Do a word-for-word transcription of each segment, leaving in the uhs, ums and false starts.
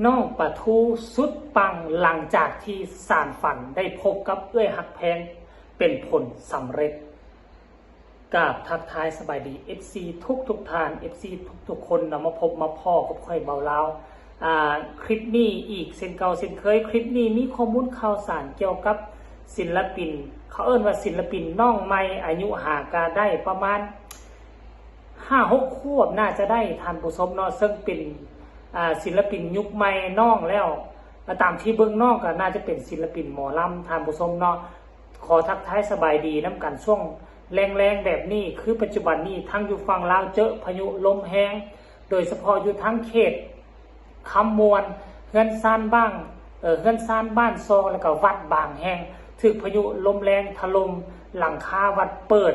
น้องปลาทูสุดปังหลังจากที่สานฝันได้พบกับเอื้อยฮักแพงเป็นผลสำเร็จ กราบทักทายสบายดี เอฟซี ทุกทุกๆท่าน เอฟซี ทุกๆคนเนาะ มาพบมาพ้อกับข้อยเบาลาว อ่า คลิปนี้อีกเช่นเก่าเช่นเคย คลิปนี้มีข้อมูลข่าวสารเกี่ยวกับศิลปิน เขาเอิ้นว่าศิลปินน้องใหม่ อายุหากะได้ประมาณ ห้าหกขวบน่าจะได้ท่านผู้ชมเนาะ ซึ่งเป็น อ่า ศิลปินยุคใหม่น้องแล้ว ตามที่เบิ่งน้องก็น่าจะเป็นศิลปินหมอลำท่านผู้ชมเนาะ ขอทักทายสบายดีนำกันช่วงแลงๆแบบนี้ คือปัจจุบันนี้ทั้งอยู่ฝั่งลาวเจอพายุลมแฮง โดยเฉพาะอยู่ทางเขตคำม่วน เฮือนซานบ้าง เอ่อ เฮือนซานบ้านซอ แล้วก็วัดบางแห่ง ถูกพายุลมแฮงถล่ม หลังคาวัดเปิด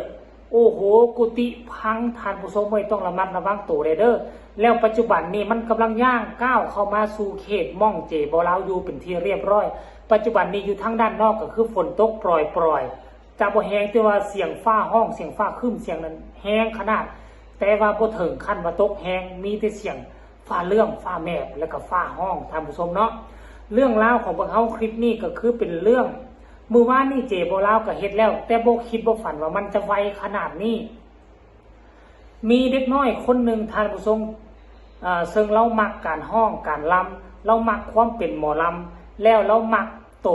โอ้โห กุฏิพัง ท่านผู้ชมเอ้ย ต้องระมัดระวังตัวเด้อ แล้วปัจจุบันนี้มันกำลังย่างก้าวเข้ามาสู่เขตหม่องเจบ่าวลาวอยู่เป็นที่เรียบร้อย ปัจจุบันนี้อยู่ทางด้านนอกก็คือฝนตกปรอยๆ จะบ่แฮง แต่ว่าเสียงฟ้าฮ้อง เสียงฟ้าครึ้ม เสียงนั้นแฮงขนาด แต่ว่าบ่ถึงขั้นว่าตกแฮง มีแต่เสียงฟ้าเหลื่อม ฟ้าแมบ แล้วก็ฟ้าฮ้อง ท่านผู้ชมเนาะ เรื่องราวของพวกเฮาคลิปนี้ก็คือเป็นเรื่อง มื้อวานนี้เจบ่าวลาวก็เฮ็ดแล้ว แต่บ่คิดบ่ฝันว่ามันจะไวขนาดนี้ มีเด็กน้อยคนหนึ่งท่านผู้ชม อ่า ซึ่งเลามักการฮ้องการลำ เลามักความเป็นหมอลำ แล้วเลามักโต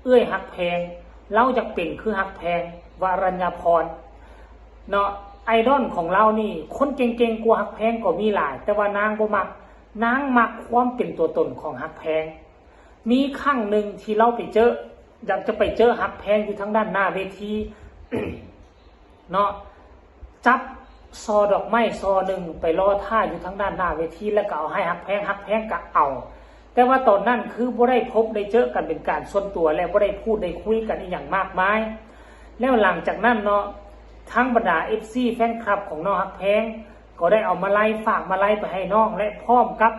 เอื้อยฮักแพง เลาอยากเป็นคือฮักแพง วรัญญาพร เนาะ ไอดอลของเลานี่ คนเก่งๆกว่าฮักแพงก็มีหลาย แต่ว่านางบ่มัก นางมักความเป็นตัวตนของฮักแพง มีครั้งหนึ่งที่เลาไปเจอ อยากจะไปเจอฮักแพงอยู่ทางด้านหน้าเวที เนาะ จับซอดอกไม้ซอหนึ่งไปรอท่าอยู่ทางด้านหน้าเวที แล้วก็เอาให้ฮักแพง ฮักแพงก็เอา แต่ว่าตอนนั้นคือบ่ได้พบได้เจอกันเป็นการส่วนตัว และบ่ได้พูดได้คุยกันอีหยังมากมาย แล้วหลังจากนั้นเนาะ ทั้งบรรดา เอฟซี แฟนคลับของน้องฮักแพง ก็ได้เอามาลัย ฝากมาลัยไปให้น้อง และพร้อมกับ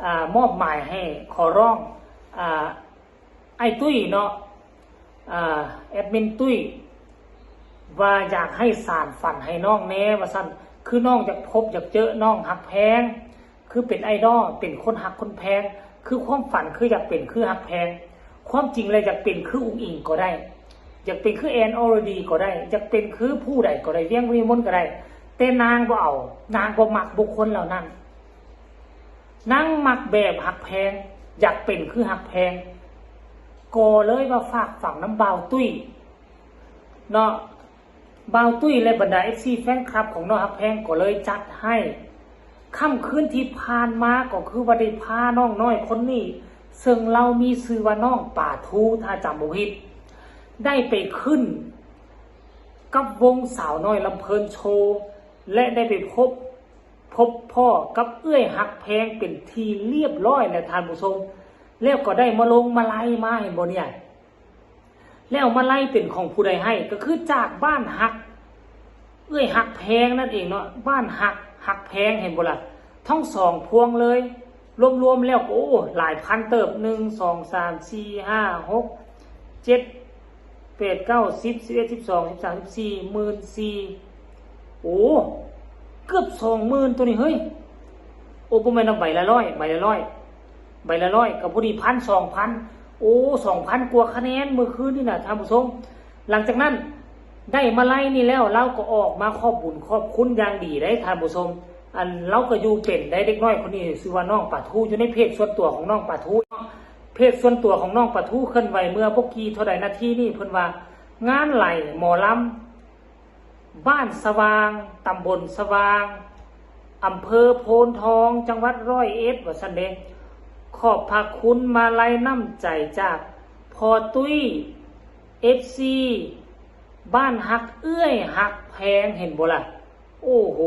อ่า มอบหมายให้ขอร้อง อ่า ไอ้ตุ้ยเนาะ อ่า แอดมินตุ้ย ว่าอยากให้สานฝันให้น้องแหน่ว่าซั่น คือน้องอยากพบอยากเจอน้องฮักแพง คือเป็นไอดอล เป็นคนฮักคนแพง คือความฝันคืออยากเป็นคือฮักแพง ความจริงแล้วอยากเป็นคืออุ๋งอิ๋งก็ได้ อยากเป็นคือแอนอรดีก็ได้ อยากเป็นคือผู้ใดก็ได้ เวียงวิมลก็ได้ แต่นางบ่เอา นางบ่มักบุคคลเหล่านั้น นางมักแบบฮักแพง อยากเป็นคือฮักแพง ก็เลยว่าฝากฝังนำบ่าวตุ้ย เนาะ บ่าวตุ้ยและบรรดา เอฟซี แฟนคลับของน้องฮักแพงก็เลยจัดให้ ค่ำคืนที่ผ่านมาก็คือว่าได้พาน้องน้อยคนนี้ ซึ่งเลามีชื่อว่าน้องปลาทู ถ้าจำบ่ผิด ได้ไปขึ้นกับวงสาวน้อยลำเพลินโชว์ และได้ไปพบ พบพ้อกับเอื้อยฮักแพงเป็นที่เรียบร้อยแล้วท่านผู้ชม แล้วก็ได้มาลงมาลัยมา เห็นบ่เนี่ย แล้วมาลัยเป็นของผู้ใดให้ ก็คือจากบ้านฮัก เอื้อยฮักแพงนั่นเองเนาะ บ้านฮัก ฮักแพง เห็นบ่ล่ะ ทั้งสองพวงเลย รวมๆแล้วก็ โอ้ หลายพันเติบ หนึ่ง สอง สาม สี่ ห้า หก เจ็ด แปด เก้า สิบ สิบเอ็ด สิบสอง สิบสาม สิบสี่ หมื่นสี่ โอ้ เกือบสองหมื่นตัวนี้ เฮ้ย โอ้ บ่แม่นเอาใบละร้อย ใบละร้อย ใบละร้อย ก็พอดี พัน สองพัน โอ้ สองพันกว่าคะแนนเมื่อคืนนี่น่ะท่านผู้ชม หลังจากนั้นได้มาลัยนี่แล้ว เลาก็ออกมาขอบบุญขอบคุณอย่างดีเด้ท่านผู้ชม อันเลาก็อยู่เป็นได้ เด็กน้อยคนนี้ชื่อว่าน้องปลาทู อยู่ในเพจส่วนตัวของน้องปลาทู เพจส่วนตัวของน้องปลาทูเคลื่อนไหวเมื่อบ่กี่เท่าใดนาทีนี่ เพิ่นว่า งานไหลหมอลำ บ้านสว่าง ตำบลสว่าง อำเภอโพนทอง จังหวัดร้อยเอ็ด ว่าซั่นเด้ ขอบพระคุณมาลัยน้ำใจจากพ่อตุ้ย เอฟซี บ้านฮักเอื้อยฮักแพง เห็นบ่ล่ะ โอ้โห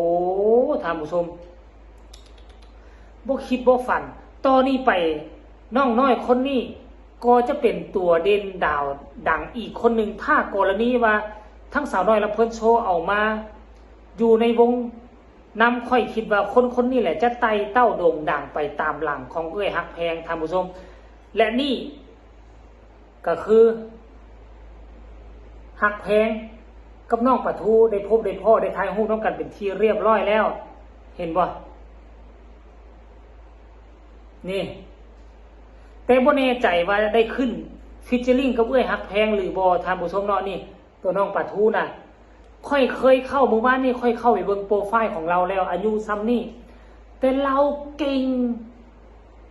ท่านผู้ชม บ่คิดบ่ฝัน ต่อนี้ไปน้องน้อยคนนี้ก็จะเป็นตัวเด่นดาวดังอีกคนหนึ่ง ถ้ากรณีว่าทั้งสาวน้อยลำเพลินโชว์เอามาอยู่ในวงนำ ข้อยคิดว่าคนคนนี้แหละจะไต่เต้าโด่งดังไปตามหลังของเอื้อยฮักแพง ท่านผู้ชม และนี่ ก็คือ ฮักแพงกับน้องปลาทูได้พบได้พ้อได้ถ่ายรูปนำกันเป็นที่เรียบร้อยแล้ว เห็นบ่ นี่ แต่บ่แน่ใจว่าได้ขึ้น featuring กับเอื้อยฮักแพงหรือบ่ ท่านผู้ชมเนาะ นี่ ตัวน้องปลาทูน่ะ ข้อยเคยเข้า มื้อวานนี่ข้อยเข้าไปเบิ่งโปรไฟล์ของลาวแล้ว อายุส่ำนี่ แต่ลาวเก่ง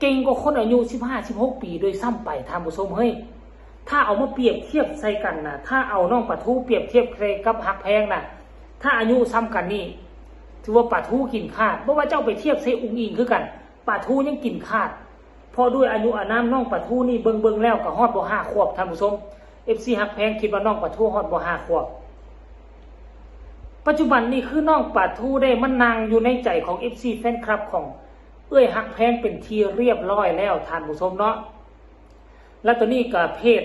เก่งกว่าคนอายุสิบห้า สิบหก ปีด้วยซ้ำไป ท่านผู้ชมเฮ้ย ถ้าเอามาเปรียบเทียบใส่กันน่ะ ถ้าเอาน้องปลาทูเปรียบเทียบใส่กับฮักแพงน่ะ ถ้าอายุส่ำกันนี่ ถือว่าปลาทูกินขาด บ่ว่าเจ้าไปเทียบใส่อุ๋งอิ๋งคือกัน ปลาทูยังกินขาด เพราะด้วยอายุอานามน้องปลาทูนี่เบิ่งๆแล้วก็ฮอดบ่ห้าขวบ ท่านผู้ชม เอฟซี ฮักแพงคิดว่าน้องปลาทูฮอดบ่ห้าขวบ ปัจจุบันนี่คือน้องปลาทูได้มานั่งอยู่ในใจของ เอฟซี แฟนคลับของเอื้อยฮักแพงเป็นที่เรียบร้อยแล้ว ท่านผู้ชมเนาะ และตอนนี้ก็เพจ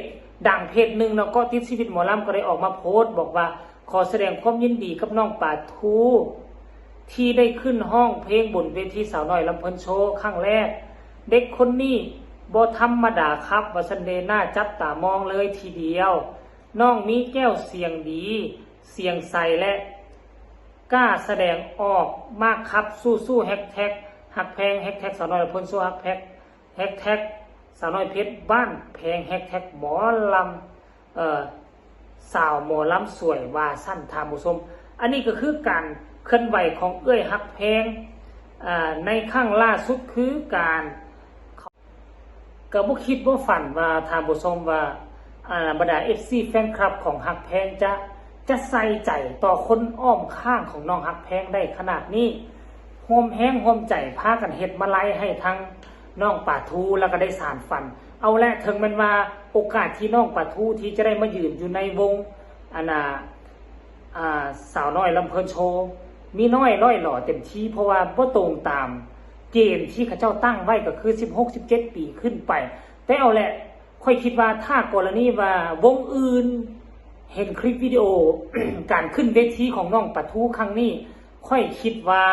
ดังเพจหนึ่งเนาะ เกาะติดชีวิตหมอลำก็ได้ออกมาโพสต์บอกว่า ขอแสดงความยินดีกับน้องปลาทู ที่ได้ขึ้นฮ้องเพลงบนเวทีสาวน้อยลำเพลินโชว์ครั้งแรก เด็กคนนี้บ่ธรรมดาครับ ว่าซั่นเด้ น่าจับตามองเลยทีเดียว น้องมีแก้วเสียงดี เสียงใสและกล้าแสดงออกมากครับ สู้ๆ แฮชแท็กฮักแพง แฮชแท็กสาวน้อยลำเพลินโชว์ แฮชแท็ก แฮชแท็กสาวน้อยเพชรบ้านแพง แฮชแท็กหมอลำ เอ่อ สาวหมอลำสวย ว่าซั่น ท่านผู้ชม อันนี้ก็คือการเคลื่อนไหวของเอื้อยฮักแพง อ่า ในครั้งล่าสุดคือการ ก็บ่คิดบ่ฝันว่า ท่านผู้ชมว่า อ่า บรรดา เอฟซี แฟนคลับของฮักแพงจะ จะใส่ใจต่อคนอ้อมข้างของน้องฮักแพงได้ขนาดนี้ ร่วมแฮงร่วมใจพากันเฮ็ดมาลัยให้ทั้งน้องปลาทู แล้วก็ได้สานฝัน เอาละ ถึงแม้นว่าโอกาสที่น้องปลาทูที่จะได้มายืนอยู่ในวง อันน่ะ อ่า สาวน้อยลำเพลินโชว์ มีน้อยร่อยหล่อเต็มที่ เพราะว่าบ่ตรงตามเกณฑ์ที่เขาเจ้าตั้งไว้ก็คือ สิบหก สิบเจ็ด ปีขึ้นไป แต่เอาแหละ ข้อยคิดว่าถ้ากรณีว่าวงอื่นเห็นคลิปวิดีโอ การขึ้นเวทีของน้องปลาทูครั้งนี้ ข้อยคิดว่า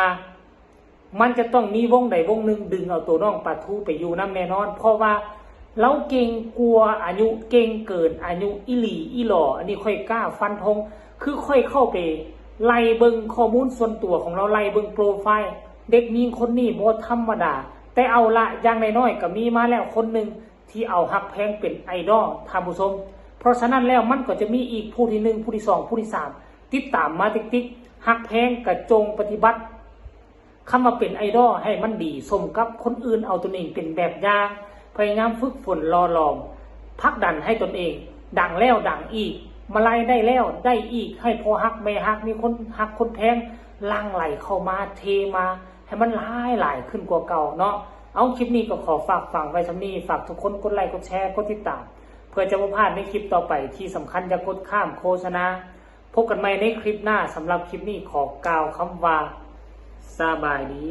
มันจะต้องมีวงใดวงหนึ่งดึงเอาตัวน้องปลาทูไปอยู่นำแน่นอน เพราะว่าลาวเก่งกว่าอายุ เก่งเกินอายุอีหลีอีหล่อ อันนี้ข้อยกล้าฟันธง คือข้อยเข้าไปไล่เบิ่งข้อมูลส่วนตัวของลาว ไล่เบิ่งโปรไฟล์ เด็กหญิงคนนี้บ่ธรรมดา แต่เอาละ อย่างน้อยๆก็มีมาแล้วคนหนึ่งที่เอาฮักแพงเป็นไอดอล ท่านผู้ชม เพราะฉะนั้นแล้วมันก็จะมีอีกผู้ที่หนึ่ง ผู้ที่สอง ผู้ที่สาม ติดตามมาติดๆ ฮักแพงก็จงปฏิบัติคำว่าเป็นไอดอลให้มันดีสมกับคนอื่น เอาตนเองเป็นแบบอย่าง พยายามฝึกฝนหล่อหลอม ผลักดันให้ตนเองดังแล้วดังอีก มาลัยได้แล้วได้อีก ให้พ่อฮักแม่ฮัก มีคนฮักคนแพงหลั่งไหลเข้ามา เทมา ให้มันหลายหลายขึ้นกว่าเก่าเนาะ เอา คลิปนี้ก็ขอฝากฝังไว้ส่ำนี้ ฝากทุกคนกดไลค์ กดแชร์ กดติดตาม เพื่อจะบ่พลาดในคลิปต่อไป ที่สำคัญอย่ากดข้ามโฆษณา พบกันใหม่ในคลิปหน้า สำหรับคลิปนี้ขอกล่าวคำว่า สบายดี